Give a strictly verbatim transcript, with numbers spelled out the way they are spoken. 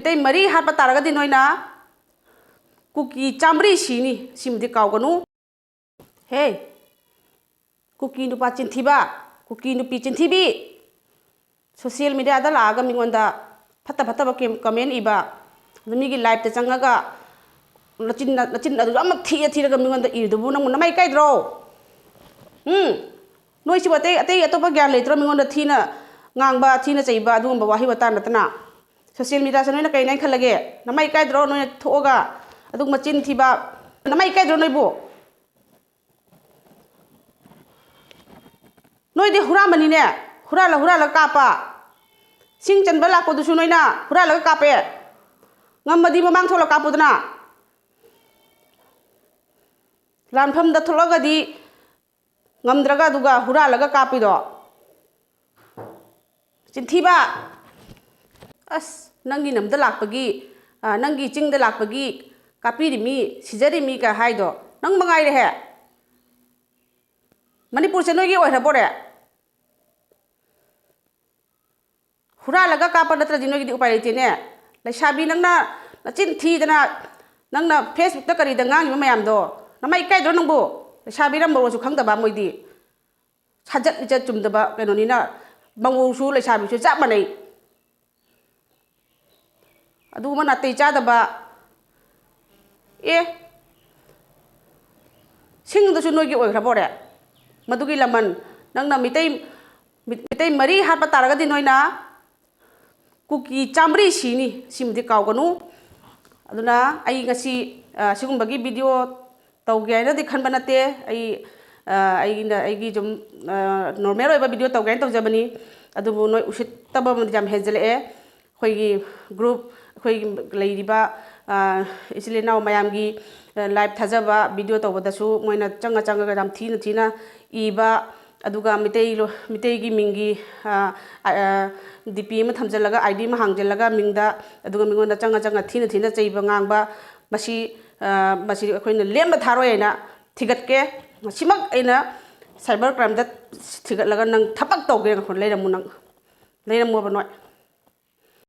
ꯃꯤꯇꯩ ꯃꯔꯤ ꯍꯥꯠꯄ ꯇꯥꯔꯒꯗꯤ ꯅꯣꯏꯅ ꯀꯨꯀꯤ ꯆꯥꯃꯔꯤ ꯁꯤꯅꯤ꯫ ꯁꯤꯃꯗꯤ ꯀꯥꯎꯒꯅꯨ꯫ ꯍꯦ, ꯀꯨꯀꯤ ꯅꯨꯄꯥ ꯆꯤꯟꯊꯤꯕ, ꯀꯨꯀꯤ ꯅꯨꯄꯤ ꯆꯤꯟꯊꯤꯕꯤ, social media ꯗ ꯂꯥꯛꯑꯒ ꯃꯤꯉꯣꯟꯗ ꯐꯠꯇ ꯐꯠꯇꯕ ꯀꯦꯝ-, comment ꯏꯕ, ꯑꯗꯨ ꯃꯤꯒꯤ live ꯇ ꯆꯪꯉꯒ ꯅꯆꯤꯟ, ꯅꯆꯤꯟ ꯑꯗꯨ ꯌꯥꯝꯅ ꯊꯤꯔ ꯊꯤꯔꯒ ꯃꯤꯉꯣꯟꯗ ꯏꯔꯤꯗꯨꯕꯨ ꯅꯪꯕꯨ ꯅꯃꯥꯏ ꯏꯀꯥꯏꯗ꯭ꯔꯣ? ꯎꯝ? ꯅꯣꯏꯁꯤꯕꯨ ꯑꯇꯩ, ꯑꯇꯩ ꯑꯇꯣꯞꯄ ꯒ꯭ꯌꯥꯟ ꯂꯩꯇ꯭ꯔꯣ? ꯃꯤꯉꯣꯟꯗ ꯊꯤꯅ ꯉꯥꯡꯕ, ꯊꯤꯅ ꯆꯩꯕ, ꯑꯗꯨꯒꯨꯝꯕ ꯋꯥꯍꯩ ꯋꯥꯇꯥ ꯅꯠꯇꯅ? Social media ꯁꯦ ꯅꯣꯏꯅ ꯀꯩꯅꯦꯅ ꯈꯜꯂꯒꯦ? ꯅꯃꯥꯏ ꯏꯀꯥꯏꯗ꯭ꯔꯣ ꯅꯣꯏꯅ ꯊꯣꯛꯑꯒ ꯑꯗꯨꯒꯨꯝꯕ ꯆꯤꯟ ꯊꯤꯕ? ꯅꯃꯥꯏ ꯏꯀꯥꯏꯗ꯭ꯔꯣ ꯅꯣꯏꯕꯨ? ꯅꯣꯏꯗꯤ ꯍꯨꯔꯥꯟꯕꯅꯤꯅꯦ, ꯍꯨꯔꯥꯜꯂ ꯍꯨꯔꯥꯜꯂ ꯀꯥꯞꯄ꯫ ꯁꯤꯡ ꯆꯟꯕ ꯂꯥꯛꯄꯗꯨꯁꯨ ꯅꯣꯏꯅ ꯍꯨꯔꯥꯜꯂꯒ ꯀꯥꯞꯄꯦ꯫ ꯉꯝꯃꯗꯤ ꯃꯃꯥꯡ ꯊꯣꯛꯂ ꯀꯥꯞꯄꯨꯗꯅ꯫ ꯂꯥꯟꯐꯝꯗ ꯊꯣꯛꯂꯒꯗꯤ ꯉꯝꯗ꯭ꯔꯒ ꯑꯗꯨꯒ ꯍꯨꯔꯥꯜꯂꯒ ꯀꯥꯞꯄꯤꯗꯣ꯫ ꯆꯤꯟꯊꯤꯕ! ꯑꯁ, ꯅꯪꯒꯤ ꯅꯝꯗ ꯂꯥꯛꯄꯒꯤ, ꯑ, ꯅꯪꯒꯤ ꯆꯤꯡꯗ ꯂꯥꯛꯄꯒꯤ ꯀꯥꯞꯄꯤꯔꯤꯃꯤ, ꯁꯤꯖꯔꯤꯃꯤꯒ ꯍꯥꯏꯗꯣ ꯅꯪ ꯃꯉꯥꯏꯔꯦꯍꯦ꯫ ꯃꯅꯤꯄꯨꯔꯁꯦ ꯅꯣꯏꯒꯤ ꯑꯣꯏꯈ꯭ꯔꯕꯣꯔꯦ? ꯍꯨꯔꯥꯜꯂꯒ ꯀꯥꯞꯄ ꯅꯠꯇ꯭ꯔꯗꯤ ꯅꯣꯏꯒꯤꯗꯤ ꯎꯄꯥꯏ ꯂꯩꯇꯦꯅꯦ꯫ ꯂꯩꯁꯥꯕꯤ ꯅꯪꯅ ꯅꯆꯤꯟ ꯊꯤꯗꯅ, ꯅꯪꯅ Facebook ꯇ ꯀꯔꯤꯗ ꯉꯥꯡꯉꯤꯕ ꯃꯌꯥꯝꯗꯣ, ꯅꯃꯥꯏ ꯏꯀꯥꯏꯗ꯭ꯔꯣ ꯅꯪꯕꯨ? ꯂꯩꯁꯥꯕꯤꯔ ꯃꯧꯔꯁꯨ ꯈꯪꯗꯕ ꯃꯣꯏꯗꯤ꯫ ꯁꯥꯖꯠ ꯂꯤꯆꯠ ꯆꯨꯝꯗꯕ ꯀꯩꯅꯣꯅꯤꯅ, ꯃꯧꯁꯨ ꯂꯩꯁꯥꯕꯤꯁꯨ ꯆꯞ ꯃꯥꯟꯅꯩ꯫ ꯑꯗꯨꯒꯨꯝꯕ ꯅꯥꯇꯩ ꯆꯥꯗꯕ꯫ ꯑꯦ, ꯁꯤꯡꯗꯨꯁꯨ ꯅꯣꯏꯒꯤ ꯑꯣꯏꯈ꯭ꯔꯕꯣꯔꯦ? ꯃꯗꯨꯒꯤ ꯂꯃꯟ, ꯅꯪꯅ ꯃꯤꯇꯩ, ꯃꯤꯇꯩ ꯃꯔꯤ ꯍꯥꯠꯄ ꯇꯥꯔꯒꯗꯤ ꯅꯣꯏꯅ ꯀꯨꯀꯤ ꯆꯥꯃꯔꯤ ꯁꯤꯅꯤ, ꯁꯤꯃꯗꯤ ꯀꯥꯎꯒꯅꯨ꯫ ꯑꯗꯨꯅ ꯑꯩ ꯉꯁꯤ, ꯑ, ꯁꯤꯒꯨꯝꯕꯒꯤ video ꯇꯧꯒꯦ ꯍꯥꯏꯅꯗꯤ ꯈꯟꯕ ꯅꯠꯇꯦ꯫ ꯑꯩ, ꯑ, ꯑꯩꯒꯤꯅ, ꯑꯩꯒꯤ ꯁꯨꯝ, ꯑ, normal ꯑꯣꯏꯕ video ꯇꯧꯒꯦ ꯍꯥꯏꯅ ꯇꯧꯖꯕꯅꯤ꯫ ꯑꯗꯨꯕꯨ ꯅꯣꯏ ꯎꯁꯤꯠꯇꯕ ꯑꯃꯗꯤ ꯌꯥꯝ ꯍꯦꯟꯖꯜꯂꯛꯑꯦ꯫ ꯑꯩꯈꯣꯏꯒꯤ group, ꯑꯩꯈꯣꯏꯒꯤ ꯂꯩꯔꯤꯕ, ꯑ, ꯏꯆꯤꯜ ꯏꯅꯥꯎ ꯃꯌꯥꯝꯒꯤ, ꯑ, live ꯊꯥꯖꯕ video ꯇꯧꯕꯗꯁꯨ ꯃꯣꯏꯅ ꯆꯪꯉ ꯆꯪꯉꯒ ꯌꯥꯝ ꯊꯤꯅ ꯊꯤꯅ ꯏꯕ, ꯑꯗꯨꯒ ꯃꯤꯇꯩ ꯂꯣ-, ꯃꯤꯇꯩꯒꯤ ꯃꯤꯡꯒꯤ, ꯑ, ꯑ, DP ꯑꯃ ꯊꯝꯖꯤꯜꯂꯒ, ID ꯑꯃ ꯍꯥꯡꯖꯤꯜꯂꯒ ꯃꯤꯡꯗ, ꯑꯗꯨꯒ ꯃꯤꯉꯣꯟꯗ ꯆꯪꯉ ꯆꯪꯉ ꯊꯤꯅ ꯊꯤꯅ ꯆꯩꯕ ꯉꯥꯡꯕ, ꯃꯁꯤ, ꯑ, ꯃꯁꯤ ꯑꯩꯈꯣꯏꯅ ꯂꯦꯝꯅ ꯊꯥꯔꯣꯏ ꯍꯥꯏꯅ ꯊꯤꯒꯠꯀꯦ꯫ ꯃꯁꯤꯃꯛ ꯑꯩꯅ cyber crime ꯗ ꯊꯤꯒꯠꯂꯒ ꯅꯪ ꯊꯕꯛ ꯇꯧꯒꯦ, ꯂꯩꯔꯝꯃꯨ ꯅꯪ, ꯂꯩꯔꯝꯃꯣꯕ ꯅꯣꯏ꯫